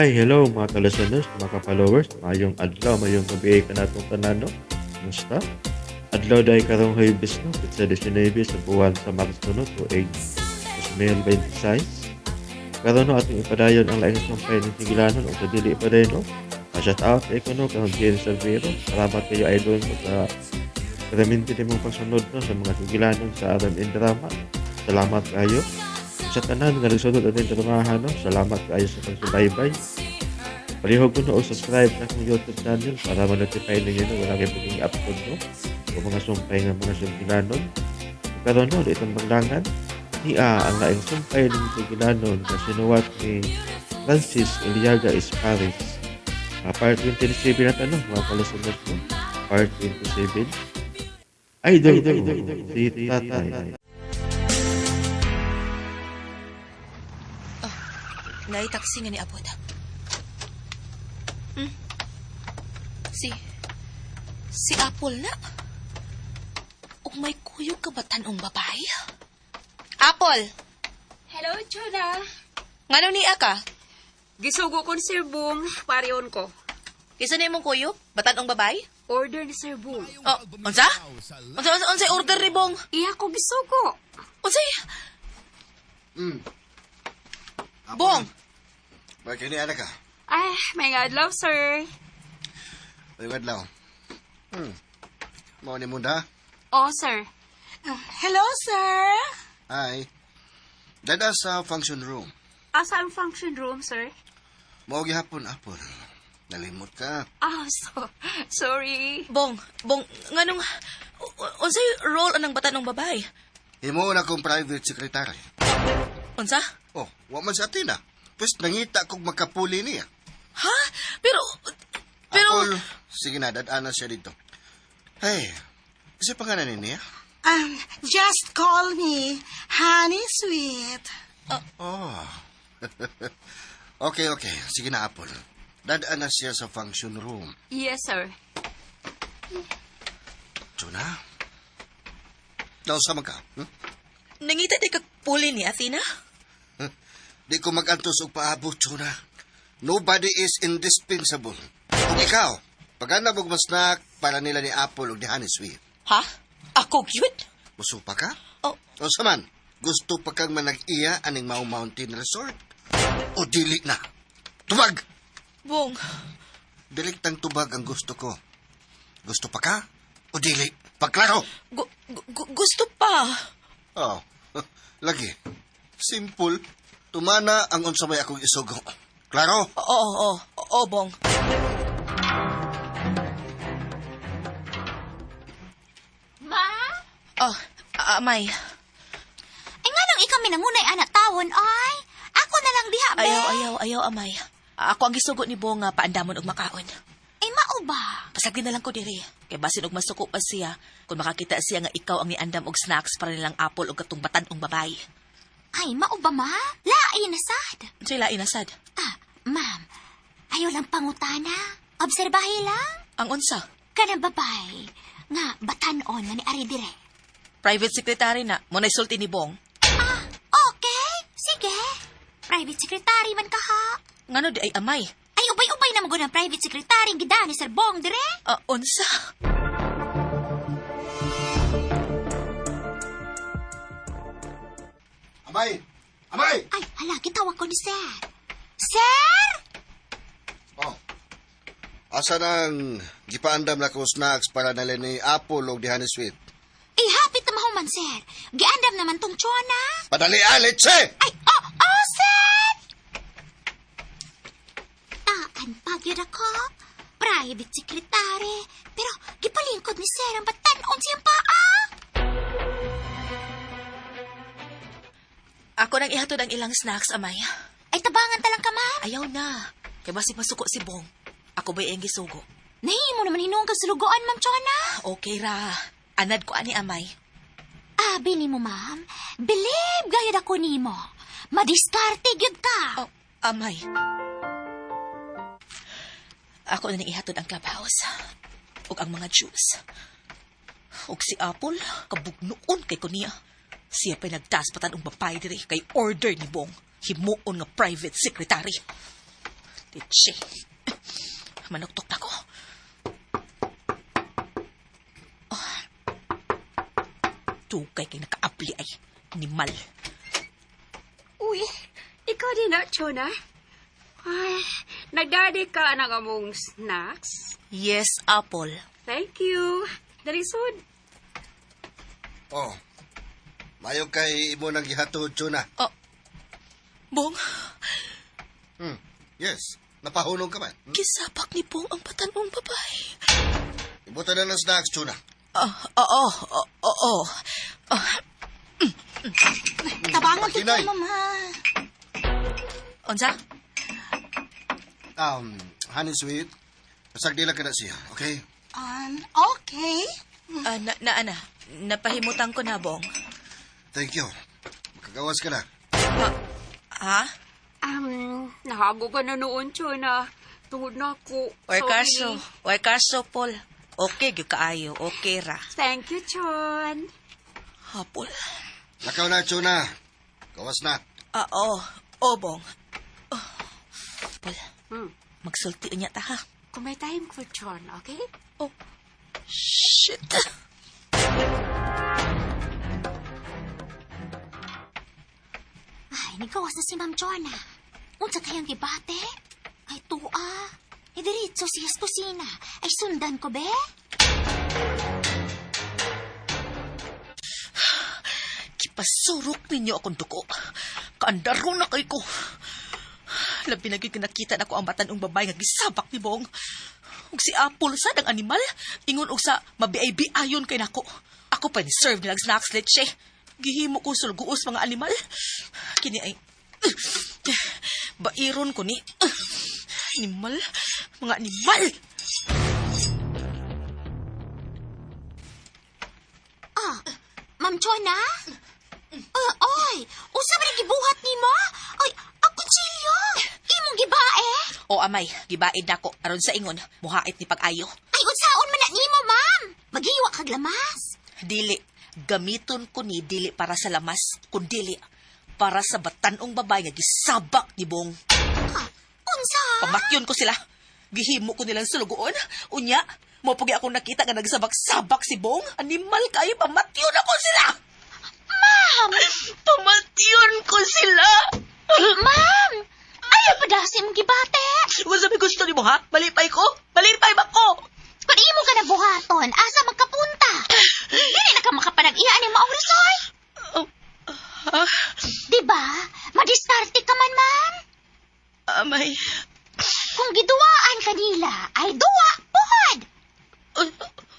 Hi, hello mga ka-listeners, mga ka-followers. Mayong adlaw, mayong gabi kanatong tanan, no? Kumusta? Adlaw dahil karong Huwebes, no? Petsa 19 sa buwan sa Marso, no? Tuig 2026. Karon, no, atong ipadayon ang laing sumpay ng Sugilanon o sa dili ipadayon, no? Shout out kay kuno kang James Salvero. Salamat kayo, idol mo, sa permanente mong pagsunod, no, sa mga Sugilanon sa RMN Drama. Salamat kayo. Sa tanan nga nagsunod ating dramahan, no? Salamat kayo sa pagsubaybay. Palihog ko, no, og subscribe sa akong YouTube channel para ma-notify ninyo, no, wala kayo pagiging upload, no, o mga sumpay nga mga Sugilanon. Karon, no, itong maglangan, niya ang laing sumpay ng Sugilanon na sinuwat ni Francis Eliaga Esparis. Part 27 na tanong, mga ka-listeners, no? Part 27. Idol ko, si Tatay. Naay taxi nga niabot. Si Apple na. Ug may kuyog ka batan-ong babae. Apple! Hello, Chona. Ngano niya ka? Gisugo ko ni Sir Boom, parion ko. Kinsa na imong kuyog? Batan-ong babae? Order ni Sir Boom. Oh, unsa? Unsa unsa unsay order ni Bong? Iya ko gisugo. Unsay? Bong, Bakit ni anak ka? Ay, may adlaw, sir. May adlaw. Mao ni munda. Oh, sir. Hello, sir. Hi. Dada sa function room. Asa ang function room, sir? Mao gihapon apon. Nalimot ka. Ah, so, sorry. Bong, Bong, nganong unsay role anang batan-ong babae? Himo na kong private secretary. Unsa? Oh, wa man sa atin ah. Pwes nangita kog makapuli niya. Ha? Pero pero Apple, sige na, dadana siya dito. Hey, kasi pangalan niya? Just call me Honey Sweet. Oh. Okay, okay. Sige na, Apple. Dadaan na siya sa function room. Yes, sir. Tuna? Nausa man ka? Hmm? Nangita di kag puli ni Athena? Di ko mag-antos og paabot, Tuna. Nobody is indispensable. Kung ikaw, paganda mo snack para nila ni Apple ug ni Honey Sweet. Ha? Ako gyud? Muso pa ka? Oh, O saman, gusto pa kang manag-iya aning Mau Mountain Resort? O dili na? Tubag! Bong. Direktang tubag ang gusto ko. Gusto pa ka? O dili? Pagklaro! Gusto pa. Oh, lagi. Simple. Tumana ang unsa may akong isugo. Klaro? Oo, oo, oo, Bong. Ma? Oh, amay. Ay, nga nang ikaw minangunay anak tawon, ay. Ako na lang diha, be. Ayaw, ayaw, ayaw, amay. Ako ang gisugo ni Bong nga paandamon og makaon. Ay, mao ba? Pasagdi na lang ko diri. Kay basin og masuko pa siya kung makakita siya nga ikaw ang niandam og snacks para nilang Apple og katong batan-ong babae. Ay, mao ba, ma? Lain na sad. Unsay lain na sad? Ah, ma'am, ayaw lang pangutana. Obserbahe lang. Ang unsa? Kanang babae, nga batan-on nga ni Ari dire. Private secretary na mo na sulti ni Bong. Ah, okay. Sige. Private secretary man ka ha. Ngano di ay amay? Ay, ubay-ubay na mo ang private secretary gida ni Sir Bong dire. Ah, unsa? Amay! Amay! Ay, hala, gitawag ko ni Sir. Sir! Oh. Asa nang gipaandam na ko snacks para nila ni Apple og ni Honey Sweet? Eh, hapit na mahuman, sir. Giandam naman tong tsona. Padali, leche! Ay, oh, oh, sir! Taan pa gyud ako. Private secretary. Pero gipalingkod ni sir ang batan-on siyang paa. Ako nang ihatod ang ilang snacks, amay. Ay, tabangan talang ka, ma'am. Ayaw na. Kay basig masuko si Bong. Ako ba'y ang gisugo? Nahimo naman hinuong kag sulugoan, ma'am Chona. Okay ra. Anad ko ani, amay. Abi nimo, ma'am. Bilib gayud ako nimo. Madiskarte gyud ka. Oh, amay. Ako na nang ihatod ang clubhouse. Ug ang mga juice. Ug si Apple, kabugnoon kay ko niya. Siya pa'y nagdaspatan og babae diri kay order ni Bong. Himuon nga private secretary. Litsi. Manuktok na ko. Oh. Tugay kay nakaabli ay. Animal. Uy, ikaw din na, Chona. Ay, nagdadi ka ng among snacks. Yes, Apple. Thank you. Dalisod. Oh. Mayo kay imo nang gihatod, Chona. Oh. Bong, Yes. Napahunong ka man. Gisapak ni Bong ang batanong babae. Ibutan na ng snacks, Chona. Ah, oo, oo, oo. Ah, Tabangon kita, Pahinay. mama. unsa? Honey sweet. Pasagdi lang ka na siya, okay? Okay. Ah, na, na, ana. Napahimutan ko na, Bong. Thank you. Makagawas ka na. Ha? Nahago ka na noon, Chona. Tungod na ako. Way Sorry. kaso. Way kaso, Paul. Okay, gyud kaayo. Okay ra. Thank you, Chon. Apple. Lakaw na, Chona. Gawas na. Ah, oo. Oo, Bong. Oh. Paul, magsulti unya ta, ha? Kung may time ko, Chon, okay? Oh, shit. Ay, nagawas na si Ma'am Chona. Unsa kayang gibate? Ay, tuwa. E diretso siya sa kusina. Ay, sundan ko, be? Kipasurok ninyo akong duko. Kaandaro na kay ko. Labi na gyud kinakita na ko ang batanong babae nga gisabak ni Bong. Ug si Apple sad ang animal, ingon og sa mabiay-biayon kay nako. Ako pa ni serve nilang snacks leche. Gihimo ko sulguos mga animal. Kini ay bairon ko ni animal, mga animal. Ah, Ma'am Chona? Oy, usa man ang gibuhat nimo? Ay, ang kutsilyo! Imong gibae? O amay, gibaid nako aron sa ingon, muhait ni pag-ayo. Ay, unsaon man na nimo, ma'am? Magiwa kag lamas. Dili. Gamiton ko ni dili para sa lamas, kundili para sa batanong babae nga gisabak ni Bong. Ah, unsa? Pamatyon ko sila. Gihimo ko nilang sulugoon. Unya, mo pagi ako nakita nga nagsabak-sabak si Bong. Animal kayo, pamatyon ako sila! Ma'am! Pamatyon ko sila! Ma'am! Ayaw pa dasi imong gibate. Wala may gusto nimo ha? Malipay ko? Malipay ba ko? Kung imo ka na buhaton, asa magkapunta? Dili na ka makapanag-iya ni maong resort. Oh, ah, Di ba? Madiskarte ka man, ma'am. Amay. Kung giduwaan kanila, ay duwa, puhad.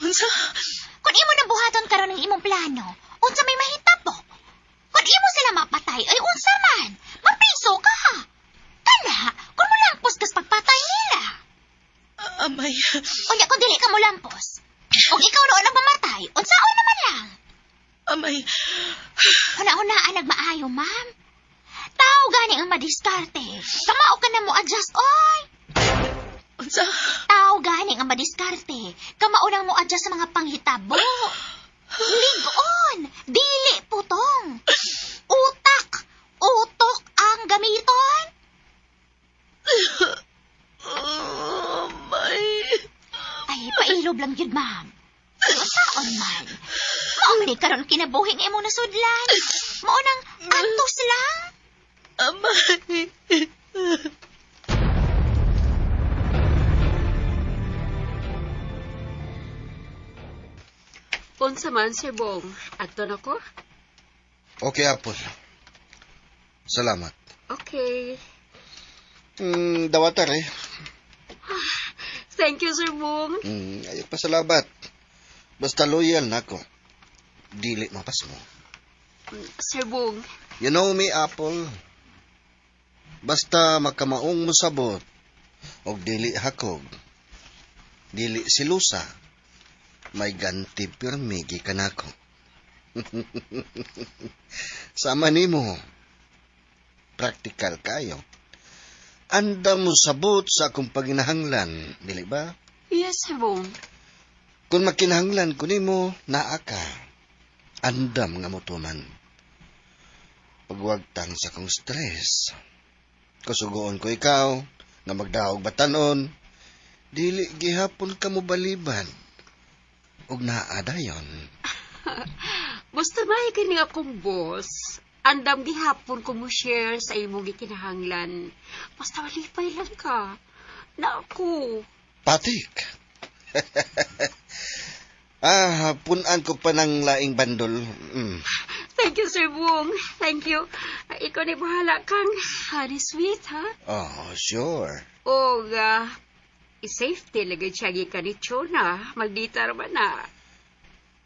Unsa? Kung imo nang buhaton karon ang imong plano, unsa may mahitabo? Kung imo sila mapatay, ay unsa man? Mapriso ka. Kana, kung mulampos kas pagpatay nila. Amay. Unya kung dili ka mulampos. Kung ikaw noon ang mamatay, unsaon naman lang. Amay. Huna-hunaan nagmaayo, ma'am. Tao gani ang madiskarte. Kamao ka na mo adjust, oy. Unsa? Tao gani ang madiskarte. Kamao nang mo adjust sa mga panghitabo. Ligon, dili putong. Utak, utok ang gamiton. Oh, my. Ay, pailob lang yun, ma'am. Unsaon man. Mao man ni karon kinabuhi nga imong nasudlan. Mao nang antos lang. Amay. Unsa man, Sir Bong. Adto na ko? Okay, Apple. Salamat. Okay. Dawatar eh. Thank you, Sir Bong. Ayaw pa salamat. Basta loyal na ako. Dili mapas mo. Sir Bong, You know me, Apple. Basta makamaong mosabot og dili hakog, dili silusa, may ganti pirmi gikan nako. Sama nimo. Praktikal kayo. Anda mo sabot sa akong paginahanglan, dili ba? Yes, Sir Bong. Kung makinahanglan ko nimo, naa ka. Andam nga motuman. Pagwagtang sa kong stress. Kusugoon ko ikaw, Nga magdaog batanon, dili gihapon ka mo baliban. Ug naa dayon. Basta ba kini akong boss? Andam gihapon ko mo share sa imong gikinahanglan. Basta malipay lang ka. Naku. Patik. Punan ko pa ng laing bandol. Mm. Thank you, Sir Bong. Thank you. Ikaw na bahala kang honey sweet, ha? Oh, sure. O, i-safety lagi siya gikan ni Chona. Maldita raman na.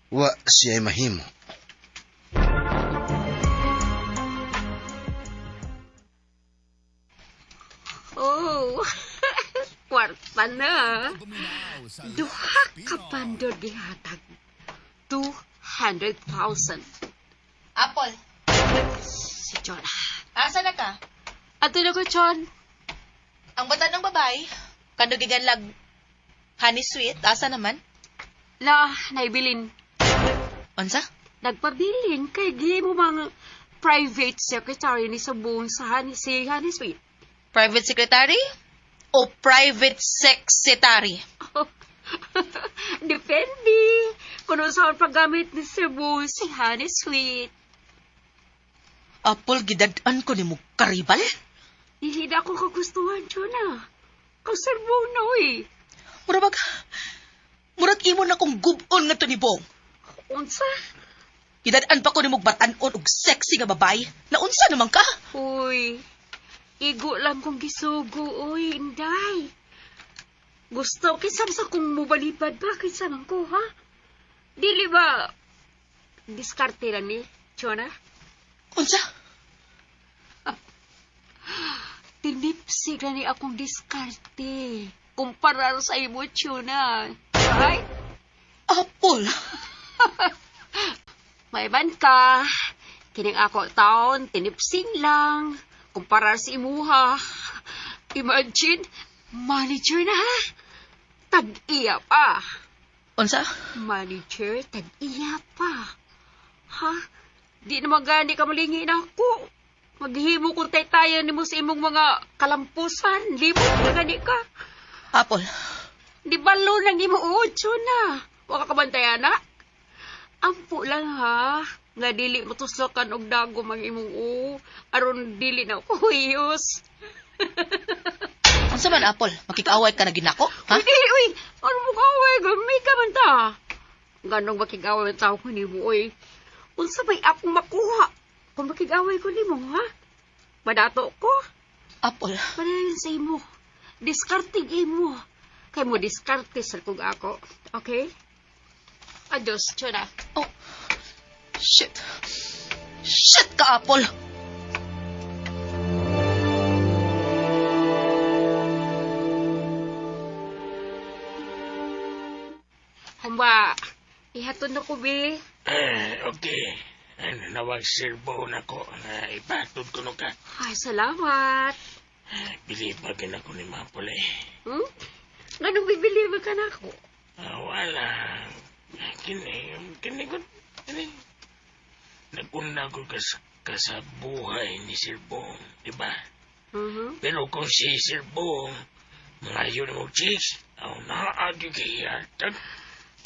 Wa siya mahimo. Oh, kwarta na. Duha ka bandol gihatag. 200,000. Apple, Si Chona. asa na ka? Ato na ko, Chon. Ang bata ng babae, kanugigan lag honey sweet, asa naman? La, naibilin. Unsa? Nagpabilin kay gi mo mga private secretary ni sa buong sa Honey, si Honey Sweet. Private secretary? O private secretary? Depende. Kung saan paggamit ni Sir Bong si Honey Sweet. Apple, gidad-an ko ni mo karibal? Dili na ako kagustuhan, Chona. Kang Sir Bong na, oy. Murag, murag imo na kong gubon nga to ni Bong. Unsa? Gidad-an pa ko ni mo batan-on og sexy nga babae. Naunsa naman ka? Uy, igo lang kong gisugo, uy, inday. Gusto, kinsa sa kong mubalibad ba? Kinsa man ko, ha? Dili ba, diskarte lang ni, Chona? Unsa? Tinipsig lang ni akong diskarte. Kumpara sa imo, Chona. Right? Apple. Maiban ka. Kining ako taon, tinipsing lang. Kumpara sa imuha. Imagine, manager na ha? Tag-iya pa. Unsa? Manager, tag-iya pa. Ha? Di naman gani ka malingi na ako. Maghimo kung taytayan nimo sa imong mga kalampusan. Limot na gani ka. Apple. Di balo nang imo ocho na. Wa ka kabantayan na. Ampo lang ha. Nga dili mo tuslokan og dagom ang imong u. Aron dili na ko huyos. Unsa man Apple? Makikaaway ka na ginako? Ha? Uy, dili, uy. Ano mo kaaway? Gami ka man ta. Ganong makig-away ang tao ko nimo, uy. Unsa may akong makuha? Kung makig-away ko nimo, ha? Madato ko. Apple. Padayon sa imo. Diskarte imo. Kay mo diskarte sa kog ako. Okay? Adios, Chona. Oh. Shit. Shit ka, Apple. Humba, ihatod na ko, be. Okay. Ano, nawag sirbo na ko. Ipatod ko no ka. Ay, salamat. Bilib ba ako ni Mapule? Hmm? Ganong bibiliba ka na ako? Wala. Kini ko, kini. Naguna ko ka sa buhay ni Sir Bong, di ba? Mhm. Pero kung si Sir Bong, mga yun mo chicks, aw naagi kay hatag.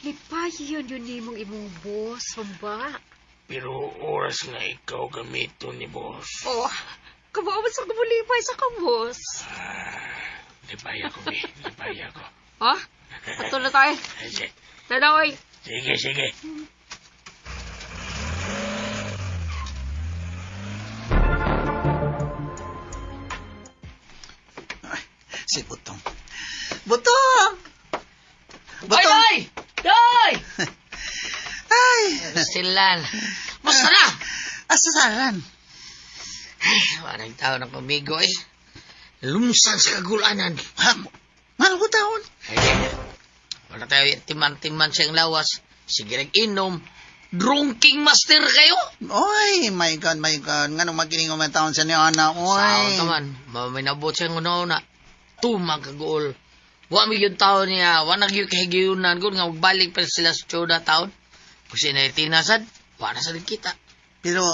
Lipay yun yun nimong imong boss, humba. Pero oras nga ikaw gamito ni boss. Oh, kabawa sa kumulipay sa kabos. Lipay ako, be. Lipay ako. Ha? Ato na tayo. Sige, Tanaw, sige. Sige. Si Butong. Butong! Butong! Ay, day! Day! Ay! Silan. Musta na? Asa saran? Ay, warang tao ng kumigo eh. Lumsan sa kagulanan. Ha? Ngano ko taon? Ay, wala tayo timan-timan siyang lawas. Sige nag-inom. Drunking master kayo. Oy, my God, my God. Ngano magining man taon sa ni Ana, oy. Sao ka man. Maminabot siyang una-una. Tumang kaguol. Wa milyon taon niya. Wa na gyud kahigayunan. Kung nga magbalik pa sila sa Choda taon. Kung sinay tinasad, wa na sa kita. Pero,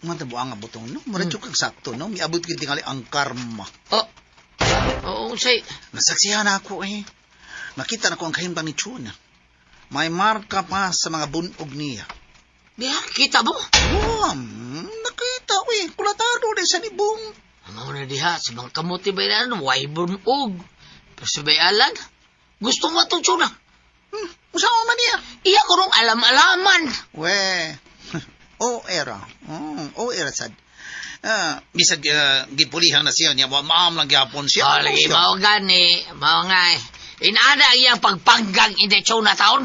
mga tabuang nga butong, no? Mura kag sakto, no? Miabot gyud tingali ang karma. Oh. Oo, unsay. Nasaksihan na ako eh. Nakita na ko ang kahimbang ni Chuna. May marka pa sa mga bunog niya. Diha, kita mo? Oh, nakita ko eh. Kulatado din sa nibong. Ang na diha, sa mga kamuti ba yan, way bunog. Pero sa bayalan, gusto mo itong tsuna. Usa man niya? Iya ko rong alam-alaman. We, o era. O era sad. Bisag gipulihan na siya niya, wa maam lang gyapon siya. Oh, lagi, mao gani, mao nga eh. Inaana ang iyang pagpanggang in the tsuna taon.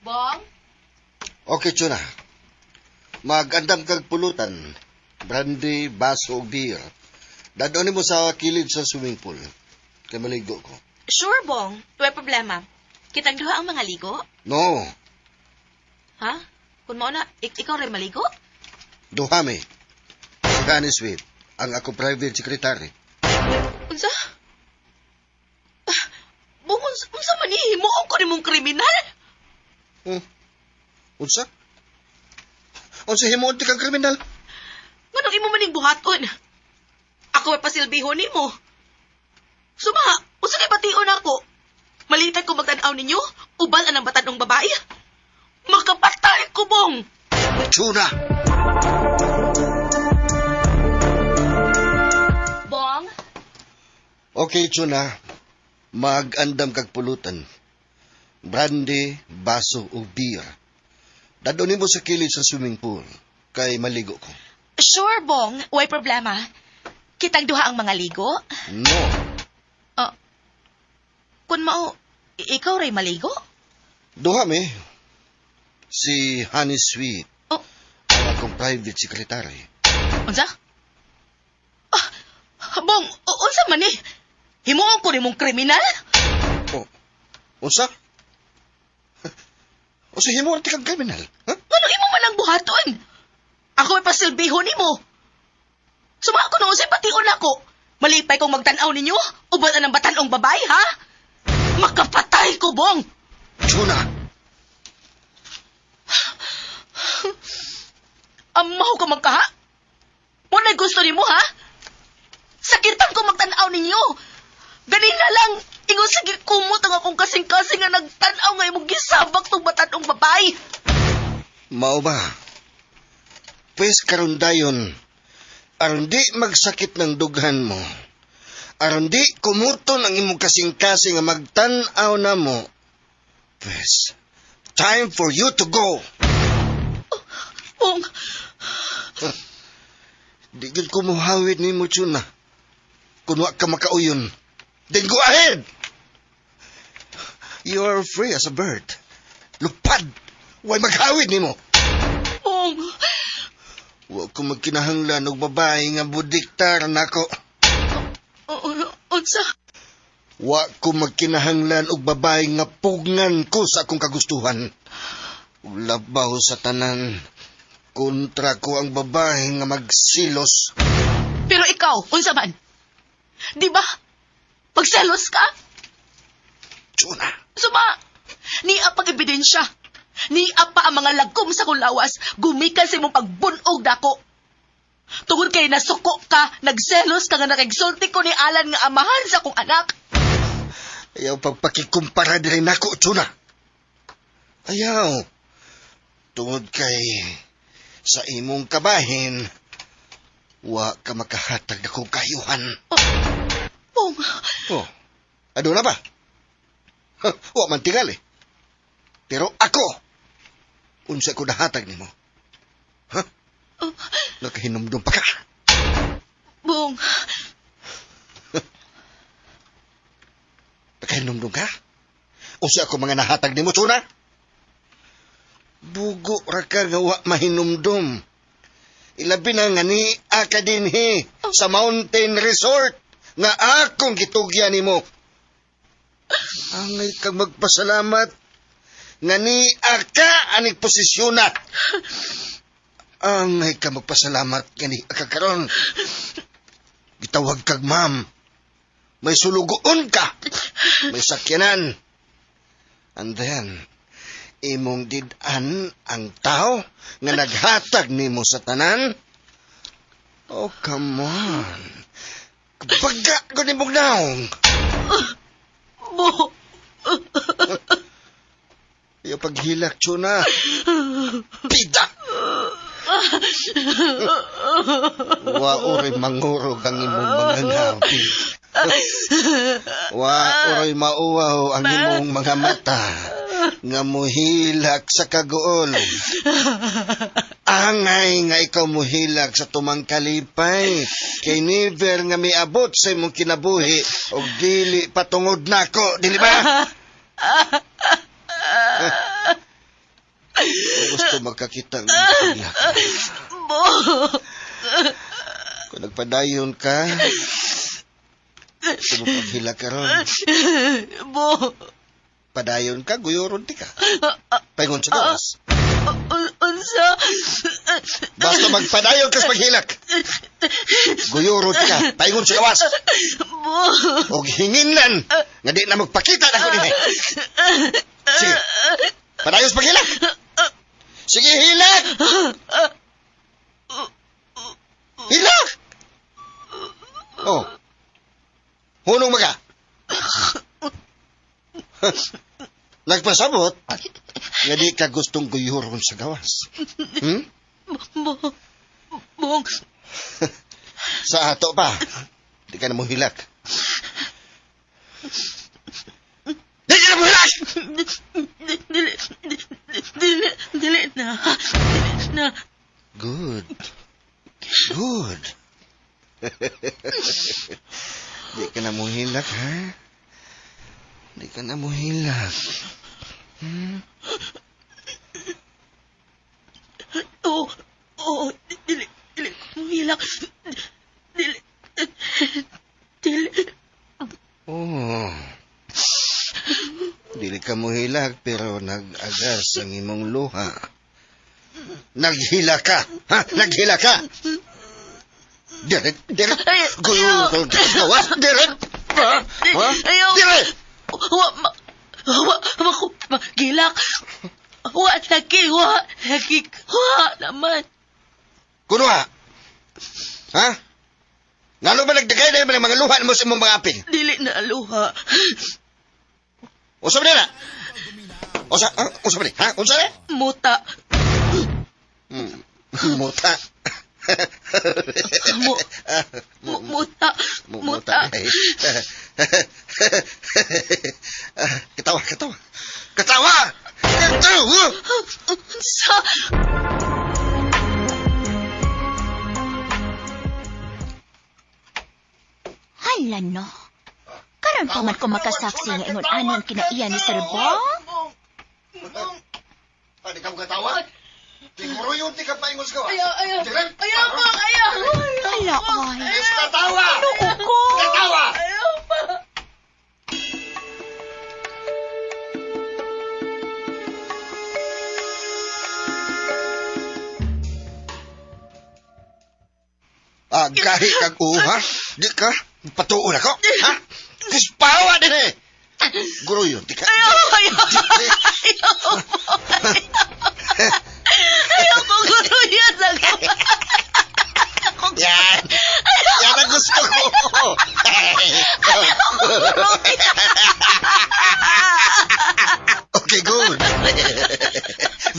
Bong? Okay, Chuna. Magandam kag pulutan. Brandy, baso, ug beer. Dadon mo sa kilid sa swimming pool. Kay maligo ko. Sure, Bong. Tuwa'y problema. Kitang duha ang mga ligo? No, Ha? Kung mao na, ikaw rin maligo? duha mi. Si Honey Sweet, ang ako private secretary. Unsa? Bong, unsa man ni? Himuon ko nimong kriminal? Unsa? Unsa himuon ti kang kriminal? Nganong imo maning buhaton? Ako ay pasilbihon nimo. Suma, unsa kay bation ako? Malitan ko magtan-aw ninyo? Uban anang batanong babae? Makapatay ko, Bong! Chuna! Bong? Okay, Chuna. Magandam kag pulutan. Brandy, baso ug beer. Dadon nimo sa kilid sa swimming pool. Kay maligo ko. Sure, Bong. Way problema. Kitang duha ang mga ligo? No. Kung mao, ikaw ray maligo? Duha mi. Si Honey Sweet. Oh. Ang akong private secretary. Unsa? Bong, unsa man ni? Himuon ko nimong kriminal? Oh. Unsa? Unsa himuon ti kang kriminal? Ha? Ngano imo man ang buhaton? Ako ay pasilbihon nimo. Suma ako nung unsay pation ako. Malipay kong magtan-aw ninyo? Uban ang batanong babae, ha? Makapatay ko, Bong! Chuna! Amaw ka magkaha? Wala gusto nimo, ha? Sakitan ko magtan-aw ninyo. Ganina lang, ingon sa gikumot ang akong kasing-kasing nga nagtan-aw nga imong gisabak tong batanong babae. Mao ba? Pwes karon dayon, aron di magsakit ng dughan mo, aron di kumuton ang imong kasing-kasing nga magtan-aw na mo, pwes, time for you to go. Bong, Di gyud ko muhawid nimo, Chuna. Kung wa ka makauyon, then go ahead! You are free as a bird. Lupad! Way maghawid nimo. Bong, Wa ko magkinahanglan og babae nga budiktar nako. Unsa? Wa ko magkinahanglan og babae nga pugngan ko sa akong kagustuhan. Labaw sa tanan. Kontra ko ang babae nga magsilos. Pero ikaw, unsa man? Di ba? Pagselos ka? Chuna! Suma! Niya pag ebidensya. Niya pa ang mga lagkom sa kong lawas. Gumikan sa imong pagbunog dako. Tungod kay nasuko ka, nagselos ka nga nakigsulti ko ni Alan nga amahan sa akong anak. Ayaw pagpakikumpara diri nako, Chuna. Ayaw. Tungod kay sa imong kabahin, wa ka makahatag akong kayuhan. Bong, Oh, ano na ba? Wa man tingali. Pero ako, unsa ko nahatag nimo? Ha? Oh. Nakahinumdum pa ka. Bong, Nakahinumdum ka? Unsa ako mga nahatag nimo, Chuna? Bugo ra ka nga wa mahinumdum. Ilabi na nga ni ka dinhi sa Mountain Resort nga akong gitugyan nimo. Angay kang magpasalamat nga ni ka aning posisyon na. Angay ka magpasalamat nga ni ka karon. Gitawag kag ma'am. May sulugoon ka. May sakyanan. And then, Imong didan ang tao nga naghatag nimo sa tanan? Oh, come on. Baga ko ni Bugnaong. Bo! Iyo paghilak, Chuna. Pida! Wa uri mangurog ang imong mga ngabi. Wa uri mauwaw ang imong mga mata nga muhilak sa kaguol. Angay nga ikaw muhilak sa tumang kalipay kay never nga miabot sa imong kinabuhi og dili patungod nako, dili ba? Kung gusto magkakita ng paghilak. Bo! Kung nagpadayon ka, gusto mo paghilak karon. Bo! Padayon ka, guyuron ti ka. Paingon sa gawas. Unsa? Basta magpadayon ka sa paghilak. Guyuron ti ka, paingon sa gawas. Bo! Og hinginlan nga di na magpakita na ko dinhi. Sige. Padayon sa paghilak. Sige, hilak! Hilak! Oh. Hunong maga. Nagpasabot nga di ka gustong guyuron sa gawas. Hmm? Bo! Bong! Sa ato pa. Di ka na mo hilak. Di ka na mo hilak! Dili, dili, dili na. Dili na. Good. Good. Di ka na muhilak, ha? Di ka na muhilak. Hmm? Oo, oo, dili, dili, muhilak. Dili, dili. Oh. Dili ka muhilak pero nag-agas ang imong luha. Naghila ka! Ha? Naghila ka! Dire, dire. Ay, Guyo, gawas, dire. Ha? Ha? Ayaw. Dire! Wa, ma, wa, wa ko magilak. Wa, lagi, wa, lagi, wa naman. Kuno ha? Ha? Ngano ba nagdagay na yung mga luha mo sa imong mga aping? Dili na luha. Usa ba nila? Usa, ha? Usa ba ni? Ha? Unsa ni? Muta. Muta. Mu, mu, muta. Muta. Katawa, katawa. Katawa! Katawa! Unsa? Hala no. Karon pa man ko makasaksi nga ingon ani ang kinaiya ni Sir Bong. Pwede ka katawa? Siguro yun, di ka paingon sa gawa. Ayaw, ayaw. Dire! Ayaw, Bong, ayaw. Hala ay. Yes, katawa! Ano ko? Katawa! Ayaw pa. Ah, gahi kag uha. Di ka? Patuon ako? Ha? Kispawa din eh! Guro yun, di ka. Ayaw, ayaw. Ayaw, Bong. Ayaw ko guruyan sa gawa. Yan! Yan ang gusto ko! Okay, good.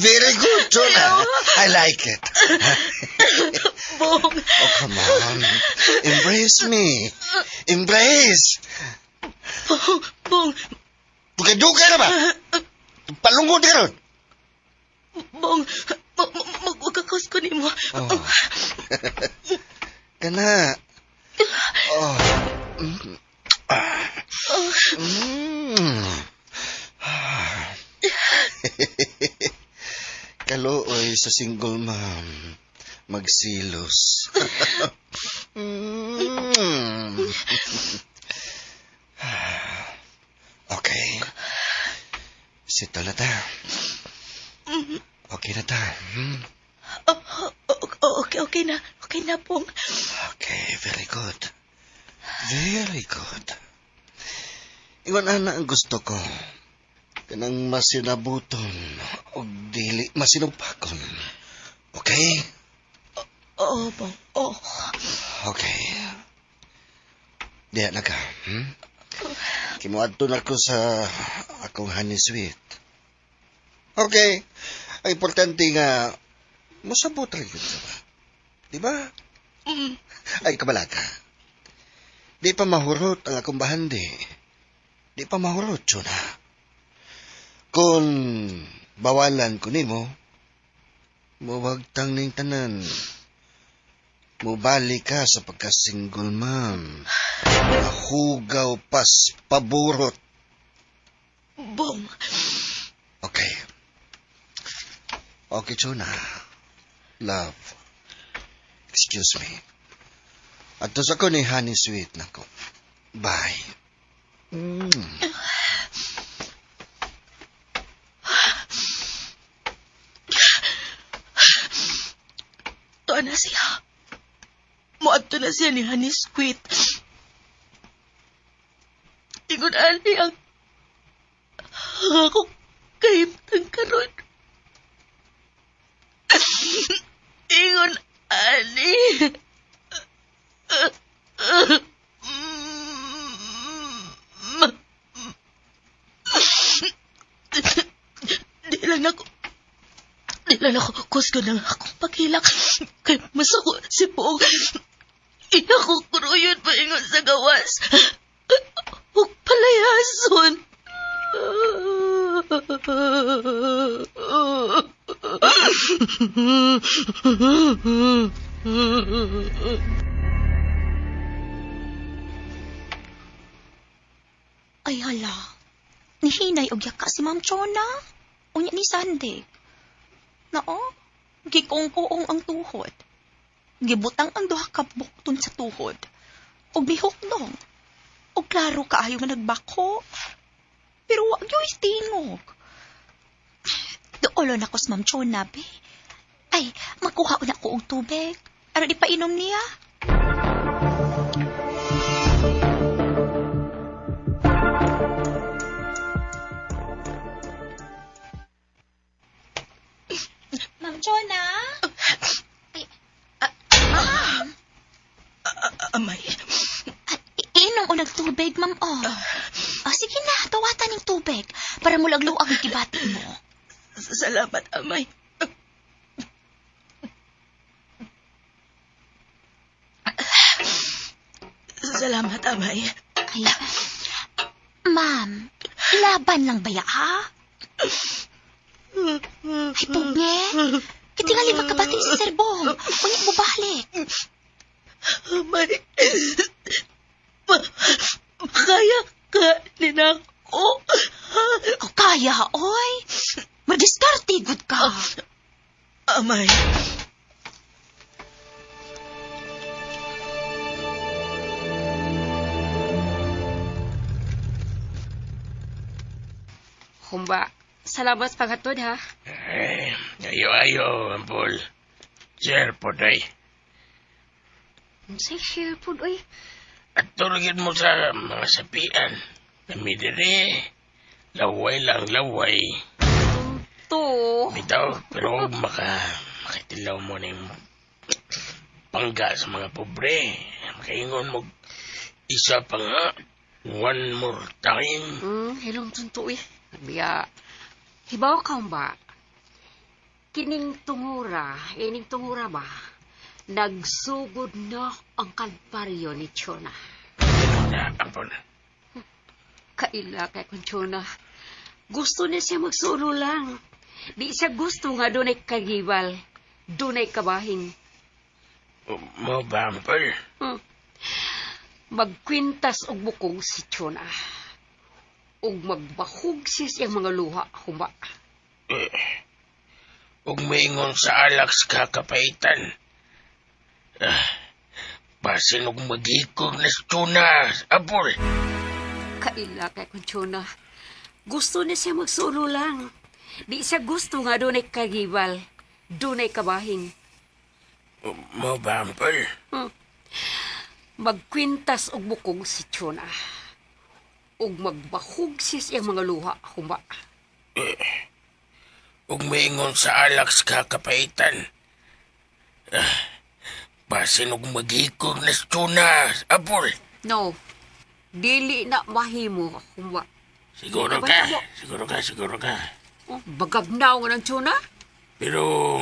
Very good, Chona. I like it. Bong. Oh, come on. Embrace me. Embrace. Bong, Bong. Dugay-dugay na ba? Palungod ka ron. Bong, magwagakos ko nimo. Oh. Kana. Oh. Mm. Ah. Mm. Ah. Kaluoy sa single mom. Magsilos. Mm. Okay. Sito na ta. Okay na ta. Hmm? Oh, okay, okay na. Okay na, Bong. Okay, very good. Very good. Ingon ana ang gusto ko. Kanang masinabuton o dili masinugpakon. Okay? Oo, Bong. Oo. Okay. Diya na ka, Kimuadto na ko sa akong honey sweet. Okay. Ang importante nga, mosabot ra gyud ka ba? Di ba? Mm. Ay, kabalaka. Di pa mahurot ang akong bahandi. Di pa mahurot, Chuna. Kung bawalan ko nimo, muwagtang ning tanan. Mubalik ka sa pagka-single ma'am. Nahugaw pas paburot. Bong. Okay. Okay, Chuna. Love. Excuse me. At sa ko ni Honey Sweet nako. Bye. Mm. Tuwa na siya. Muadto na siya ni Honey Squid. Ingon ani ang ako kahimtang karon. Ingon ani. Di lang ako Di lang ako kusgo ng akong paghilak. Kay masako si Pong. Ina ko kruyon paingon sa gawas. Huwag palayason. Ay hala. Nihinay og yaka si Ma'am Chona. Unya ni Sandik. Nao, gikong-kuong ang tuhod. Gibutang ang duha ka bukton sa tuhod. Og mihukdong. Og klaro kaayo nga nagbako. Pero wa gyoy tingog. Duolo na ko sa Ma'am Chona, be. Ay, makuha na ko og tubig. Aron ipainom niya. Ma'am Chona? Ay, ma'am. Amay. Ah, Inom o nagtubig, ma'am, oh. Ah, sige na, tawatan ng tubig para mulagluag ang kibati mo. Salamat, Amay. Salamat, Amay. Ay, ma'am, laban lang ba ya, ha? Ay, pugnge. Kitingali magkabati si Sir Bong. Unya mo balik. Amay. Makaya ka ninako. Ikaw kaya, oy. Madiskarte, good ka. Amay. Humba, salamat sa paghatod ha. Eh, ayo-ayo, Ampol. Sir, poday. Unsay share pod oy? At tulogin mo sa mga sapian. Kami dire. Laway lang, laway. To. Bitaw, pero huwag makitilaw mo na yung pangga sa mga pobre. Makaingon mo, isa pa nga, one more time. Hilom tunto eh. Biya. Hibaw ka ba? Kining tungura, ining tungura ba? Nagsugod na ang kalbaryo ni Chona. Na, Ampol. Kaila kay kung Chona. Gusto niya siya magsulo lang. Di siya gusto nga dunay kagibal, dunay kabahin. Mo ba, Ampol? Magkwintas og bukog si Chona. Ug magbahog siya siyang mga luha, humba. Eh, ug maingon sa alak sa kakapaitan. Ah, basin og magikog na sa tuna, Ampol. Kaila kay kung Chona. Gusto niya siya magsulo lang. Di siya gusto nga dunay kagibal, dunay kabahin. Mo ba, Ampol? Magkwintas og bukog si Chona. Ug magbahog siya siyang mga luha, humba. Eh, ug maingon sa alak sa kakapaitan. Ah, basin og maghikog na sa tuna, Apple. No. Dili na mahimo humba. Siguro Abay, ka, amo. siguro ka, siguro ka. Oh, bagagnaw nga ng tuna? Pero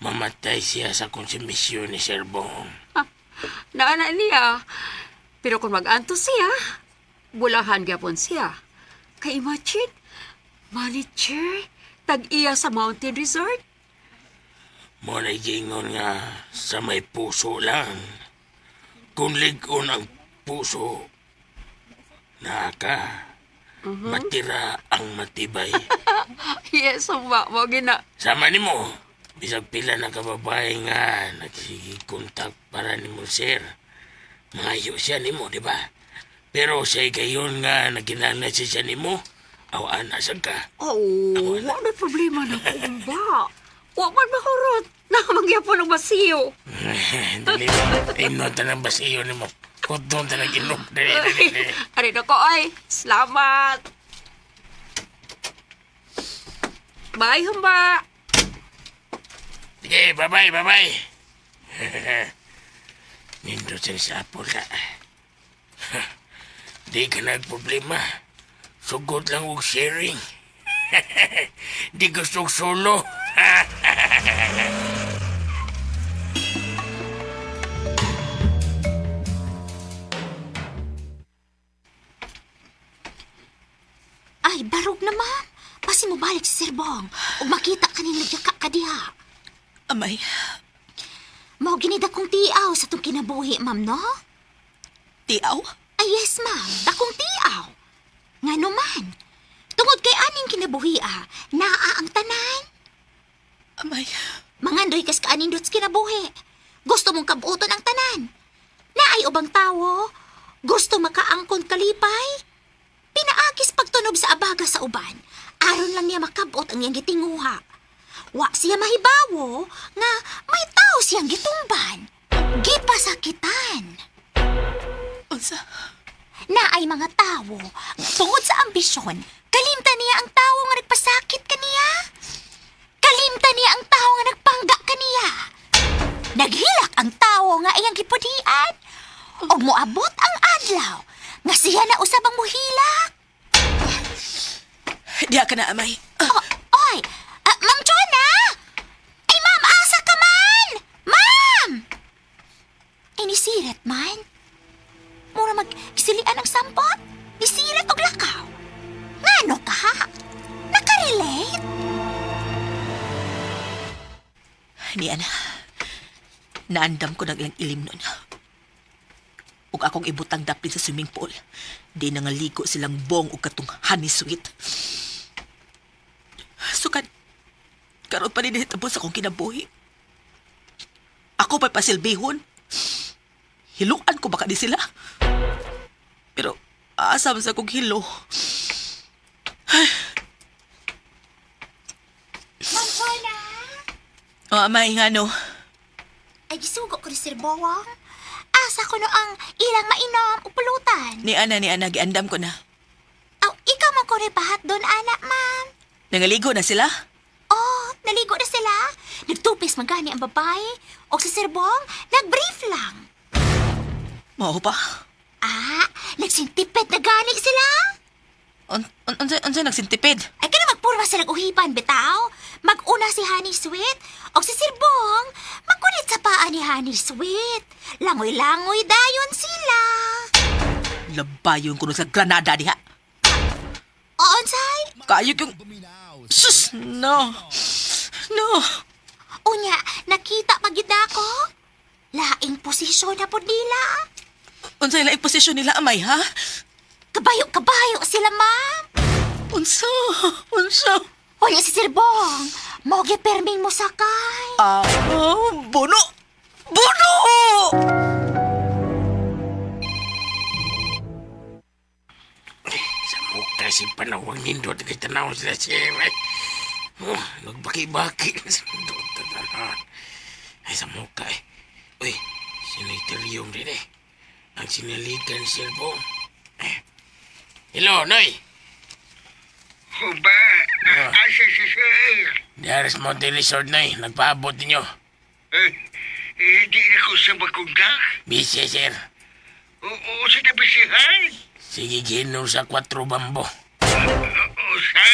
mamatay siya sa konsumisyon ni Sir Bong. Naana niya. Pero kung mag-anto siya, bulahan gyapon siya. Kay imagine, manager, tag-iya sa Mountain Resort. Mo na gingon nga sa may puso lang. Kung lig-on ang puso, naka, matira ang matibay. Yes, humba mo gina. Sama nimo, bisag pila na kababae nga nagsikontak para nimo sir. Mangayo siya nimo, di ba? Pero sa gayon nga naginana siya nimo, aw ana sad ka. Oh, wa na problema na ko, humba. Wa man mahurot. Nakamangyapon ang basiyo. Dali mo, imnon ta ng basiyo nimo. Kutdon ta ng inom. Dali, dali, dali. Ari na ko, ay. Salamat. Bye, humba. Sige, bye-bye, bye-bye. Nindot siya sa Apple ka. Di ka nagproblema. Sugot lang og sharing. Di gusto og solo. Ay, barog na, ma'am. Pasi mo balik si Sir Bong. Ug makita ka ning nagyaka ka diha. Amay, Mao gini dakong tiaw sa tong kinabuhi, ma'am, no? tiaw? Ay, yes, ma'am. Dakong tiaw. Ngano man. Tungod kay aning kinabuhi, ah, naa ang tanan. Amay, Mangandoy kas kaanindot sa kinabuhi. Gusto mong kabuoton ang tanan. Naay ubang tawo. Gusto makaangkon kalipay. Pinaagis pagtunob sa abaga sa uban. Aron lang niya makabot ang iyang gitinguha. Wa siya mahibawo nga may tao siyang gitumban. Gipasakitan. unsa? Naay mga tawo nga tungod sa ambisyon, kalimtan niya ang tawo nga nagpasakit kaniya. Kalimtan niya ang tawo nga nagpangga kaniya. Naghilak ang tawo nga iyang gipudhian. Og moabot ang adlaw nga siya na usab ang muhilak. Diha ka na, amay. Oh, oy, ah, Ma'am Chona! Ay, ma'am, asa ka man? Ma'am! Ay, nisiret man. Mura magsilian ang sampot. Nisiret og lakaw. Ngano ka? Nakarelate? Ni ana. Naandam ko ng ilang ilim nun. Ug akong ibutang dapit sa swimming pool. Di na nga ligo silang bong og katong honey sweet. Sukan, karon pa ni nahitabo sa akong kinabuhi. Ako pa'y pasilbihon. Hiluan ko baka di sila. Pero aasam sa kong hilo. Ma'am Chona! O, amay, nga no. Ay, gisugo ko ni Sir Bowang. Asa ko no ang ilang mainom o pulutan. Ni ana, giandam ko na. Aw, ikaw man ko rin pahat doon, anak, ma'am. Nangaligo na sila? Oh, naligo na sila. Nagtupis man gani ang babae. O si Sir Bong, nagbrief lang. Mao pa. Ah, nagsintipid na gani sila. Unsa nagsintipid? Ay, kana magpurma silang uhiban, bitaw. Mag-una si Honey Sweet. O si Sir Bong, magkunit sa paa ni Honey Sweet. Langoy-langoy dayon sila. Labayon ko sa Granada diha. O, onsay? Kayo yung... Sus! No! No! Unya, nakita pagid na ako. Laing posisyon na po nila. Unsay laing posisyon nila, amay, ha? Kabayo-kabayo sila, ma'am. Unsa? Unsa? Unya si Sir Bong, mo perming mo sakay. Ah, oh, bono! Bono! Sa mukha si panawang nindot kay tanaw sila siya. Ay, oh, nagbaki-baki na sa nindot. Tanaw. Ay, sa mukha eh. Uy, siniteriyong din eh. Ang sinaligan Sir Bong. Eh. Hello, Noy. Humba, asa si sir? Diaris Mountain Resort na eh. Nagpaabot ninyo. Eh, hindi na ko sa makontak. Busy, sir. Oo, sa nabisihan. Sige, gino sa 4 bambo. Oo, sa?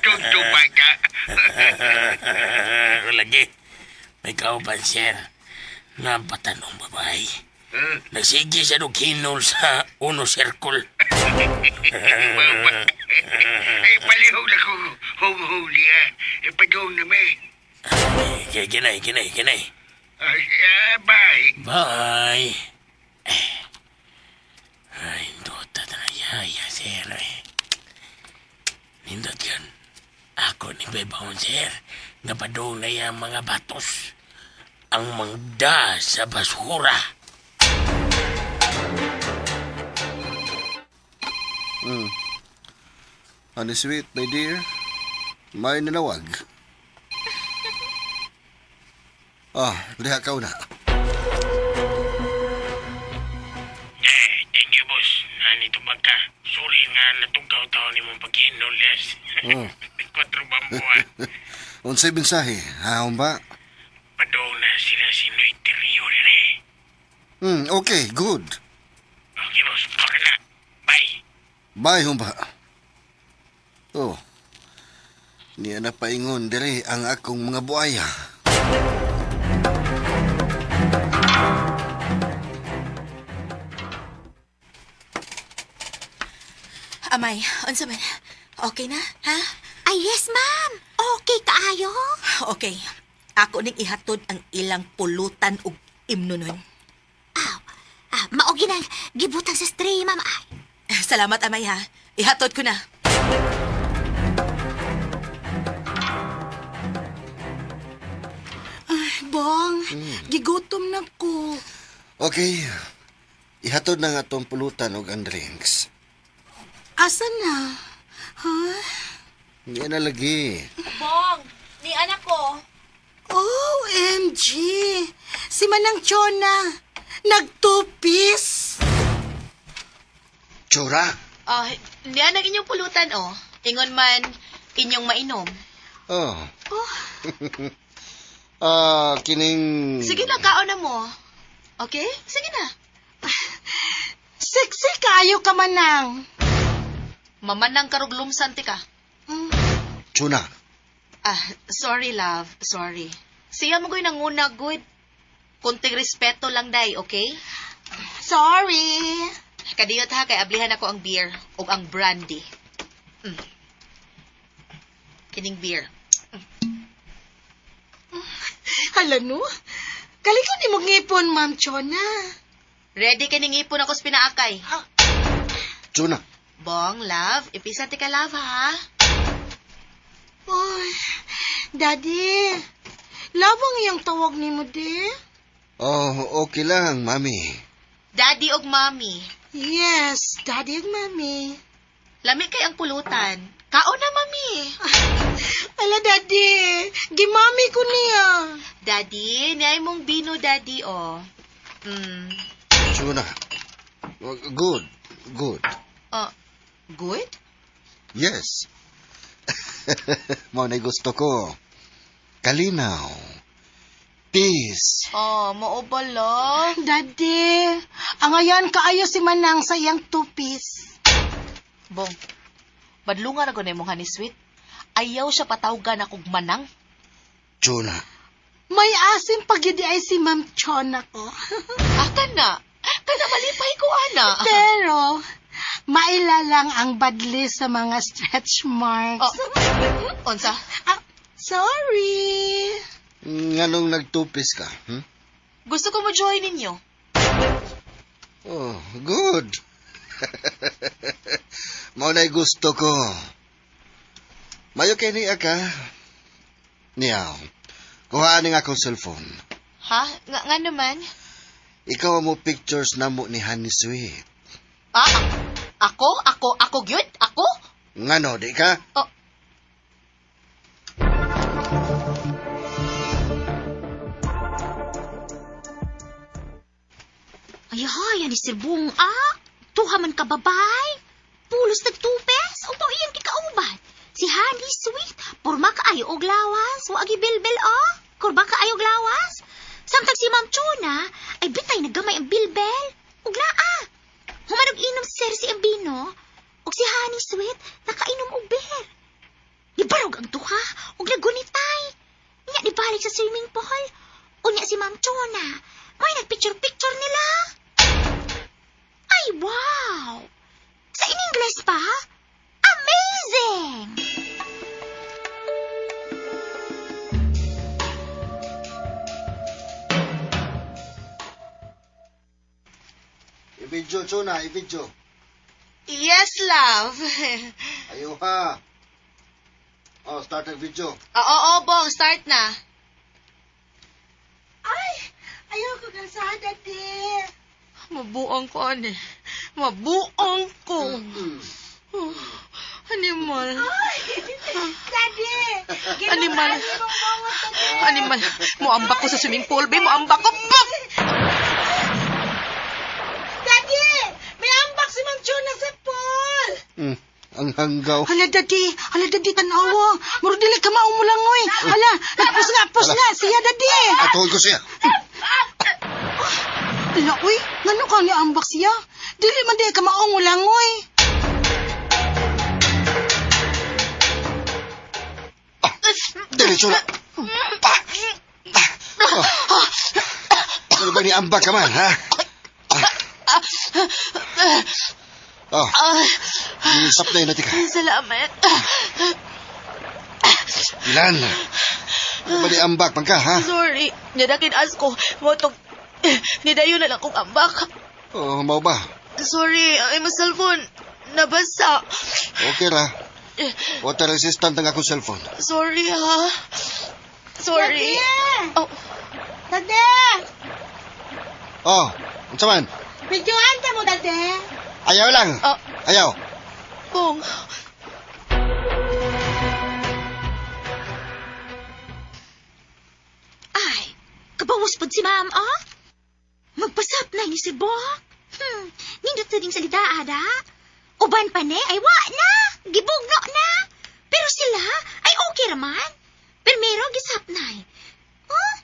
Tonto bata. Lagi. May kauban, sir. Napatanong babae. Nagsige siya og hinol sa uno circle. Ay, palihog na ko hong-hong niya. Ipadong na may. Kinay, kinay, kinay. Ay, bye. Bye. Ay, indota na yaya, sir. Nindot yun. Ako ni Bebahon, sir. Napadong na yung mga batos. Ang mangda sa basura. Honey sweet, my dear. May nanawag. Diha ka una. Eh, thank you, boss. Nandito ba ka? Sorry nga natugkaw tao ni mong paghinol, yes. 4 bambo, ah. Unsay mensahe, haon ba? Padong na sila si Noy Terrio rin eh. Okay, good. Okay, boss. Okay na. Bye. Bye, humba. Oh. Niya na paingon diri ang akong mga buaya. Amay, unsa man? Okay na, ha? Ay, yes, ma'am. Okay kaayo. Okay. Ako ning ihatod ang ilang pulutan ug imnonon. Aw, mao ginang gibutang sa stray, ma'am. Ay, Salamat, Amay, ha? Ihatod ko na. Ay, Bong, gigutom na ko. Okay. Ihatod na nga atong pulutan og ang drinks. Asa na? Ha? Niya na lagi. Bong, ni anak ko. OMG! Si Manang Chona, nagtupis! Tsura. Ni anak inyong pulutan, oh. Ingon man, inyong mainom. Oh. Kining... Sige na, kaon na mo. Okay? Sige na. Sexy kayo ka, Manang. Mamanang karuglumsan ti ka. Tsuna. Sorry, love. Sorry. Siya mo ko'y nanguna, good. Kunting respeto lang, day, okay? Sorry. Kadiyot ha, kay ablihan ako ang beer o ang brandy. Kining beer. Hala no? Kalikon imong ngipon, Ma'am Chona. Ready kining ngipon ako sa pinaakay. Tsuna. Bong, love, ipisa ti ka, love, ha? Oy, Daddy, lawang iyang tawag nimo di? Oh, okay lang, mami. Daddy og mommy. Yes, Daddy ug Mommy. Lami kay ang pulutan. Kaon na, mami. Ala, Daddy, gimami ko niya. Daddy, niay mong bino, Daddy, oh. Tsuna. Good. Good. Good? Yes. Mao na gusto ko. Kalinaw. Peace. Oh, mao ba, love? Daddy, angayan kaayo si Manang sa iyang two-piece. Bong, badlungan ako na imong honey sweet. Ayaw siya patawgan akong manang. Tsuna. May asim pagyudi ay si Ma'am Chona ko. Aka na. Kana malipay ko, ana. Pero, maila lang ang badli sa mga stretch marks. Oh, unsa? Ah, sorry. Nganong nagtupis ka? Gusto ko mo join ninyo. Oh, good. Mao na'y gusto ko. Mayo kay niya ka. Niyaw. Kuhaan ni nga akong cellphone. Ha? Nga naman? Ikaw mo pictures na mo ni Honey Sweet. Ah, ako? Ako? Ako gyud? Ako? Ngano, di ka? Oh. Ay, hay, ani Sir Bong, ah. Tuha man ka, babay. Pulos nagtupes. O ba Sweet, purma kaayo og lawas, wa gibilbil oh. Kurba kaayo og lawas. Samtang si Ma'am Chona ay bitay nagamay ang bilbel. Ug naa. Human og inom si Sir si Ambino ug si Honey Sweet nakainom og beer. Gibarog ang duha ug nagunitay. Nya nibalik sa swimming pool. Unya si Ma'am Chona, may nagpicture-picture nila. Ay, wow! Sa in English pa? Amazing! I-video, Chona, i-video. Yes, love. Ayaw ha. Oh, start ang video. Oo, oo, Bong. Start na. Ay, ayoko kalsada, dear. Mabuang ko, ane. Mabuang ko. Oh, animal. Daddy! Animal. Animal. Muambak ko sa swimming pool, be. Muambak ko. Pop! Daddy! May ambak si Ma'am Chona sa pool! Ang hanggaw. Hala, Daddy! Hala, Daddy, tanawa! Muro dili ka maumulangoy! Hala, nagpus nga, pus nga! Siya, Daddy! Atuhol ko siya. Hala, uy! Ngano ka ni ambak siya? Dili man di ka maungulangoy! Dili, Chona. Ah! Ah! Oh. Ano ba ni ambak ka man, ha? Ah. Oh, gisap na yun natin ka. Salamat. Ilan? Ano ba ni ambak man ka, ha? Sorry. Nadakin as ko. Motog. Nidayo na lang kong ambak. Oh, mau ba? Sorry, ang imong cellphone. Nabasa. Okay ra. Water resistant ang akong cellphone. Sorry, ha. Sorry. Oh, Daddy! Oh, unsa man? Videohan ta mo, Daddy! Ayaw lang. Ah. Ayaw. Bong. Ay, kabawas pod si ma'am, ah? Magpasap na ni si Bong. Nindot sa ding salita, ada. Uban pa ni, ay wa na. Gibugno na. Pero sila, ay okay raman. Primero, gisap na. Oh,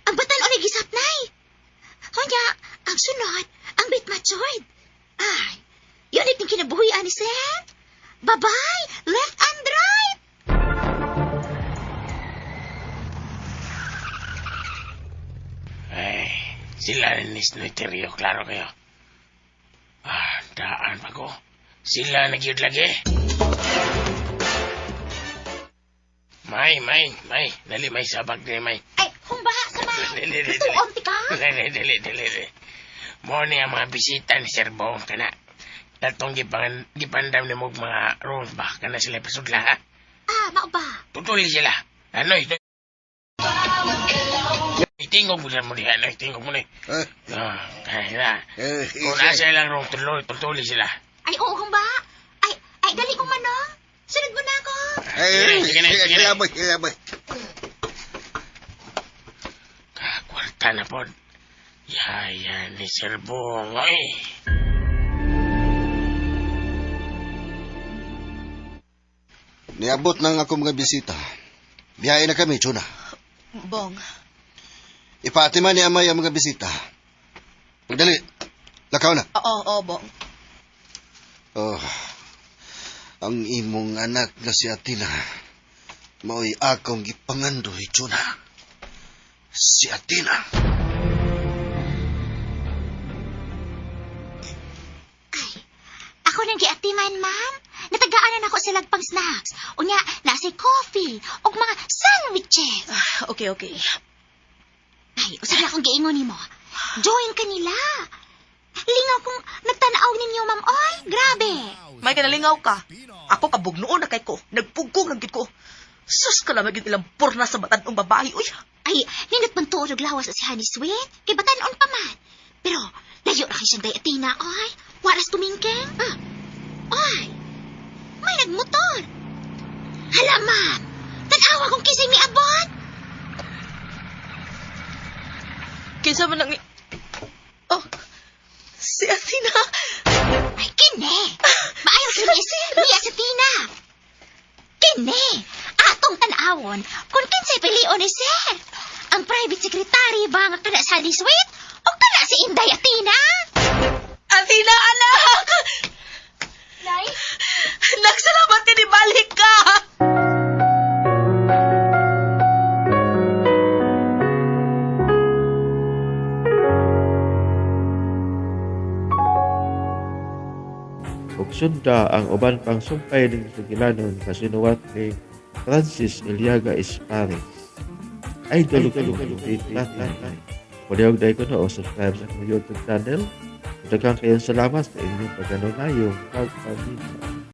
ang batan o gisap na. Honya, ang sunod, ang bit matured. Ay, yun iting kinabuhian ni Sir. Bye-bye, left and right. Ay, sila ni Snoiterio, klaro kayo. Ah, daan pa ko. Sila nagyud lagi. May, may, may. Dali, may sabag ni may. Ay, humba sa mga. Dali, dali, dali. Tuon ti ka. Dali, dali, dali, dali. Mo ni ang mga bisita ni Sir Bong kana. Tatong gipandam ni mog mga rooms ba kana sila pasudla ha. Ah, mao ba? Tutuli sila. Ano ito? Itingog mo mo diha, ano, itingog mo ni. Eh, Ah, kaya na. eh, Kung nasa ilang room, tutuli sila. Ay, oo, humba. Ay, ay, dali kong manong. Sunod mo na ako. Eh, Sige na, sige na. Hilaboy, hilaboy. Kakwarta na po. Yaya ni Sir Bong, ay. Niabot na ang akong mga bisita. Biyahe na kami, Chona. Bong. Ipaatiman ni Amay ang mga bisita. Magdali. Lakaw na. Oo, oo, Bong. Oh, ang imong anak na si Atina, mao'y akong gipangandoy, Chona. Si Atina. Ay, ako nang giatiman, ma'am. Natagaanan ako sa lagpang snacks. Unya, nasa coffee ug mga sandwiches. Ah, okay, okay. Ay, usab na akong giingon nimo. Join kanila. Lingaw kung nagtanaw ninyo, ma'am. Oy, grabe. May kanalingaw ka. Ako kabugnoon na kay ko. Nagpugong lang gid ko. Sus ka lang ilang porna sa batan-ong babae. Uy, Ay, nindot man tuod og lawas si Honey Sweet. Kay batan-on pa man. Pero, layo ra kay siyang day Athena, oy. Waras tumingking. Ah. Oy, may nagmotor. Hala, ma'am. Tanawa kung kisay miabot. Kinsa man ang... Oh, si Athena. Ay, kine. Maayo si Miss. Mia si Tina. Kine. tan-awon kung kinsay pilion ni sir. Ang private secretary ba nga kana sa Sweet o kana si Inday Athena? Athena, anak! Nay? Nagsalamat ka ni balik ka! Ug sunda ang uban pang sumpay ning sugilanon kasinuwat ni Francis Iliaga Espares. Idol ko tatay. Palihog dahil ko na o subscribe sa akong YouTube channel. Daghang kayong salamat sa inyong pagkanunayong pagpaminaw.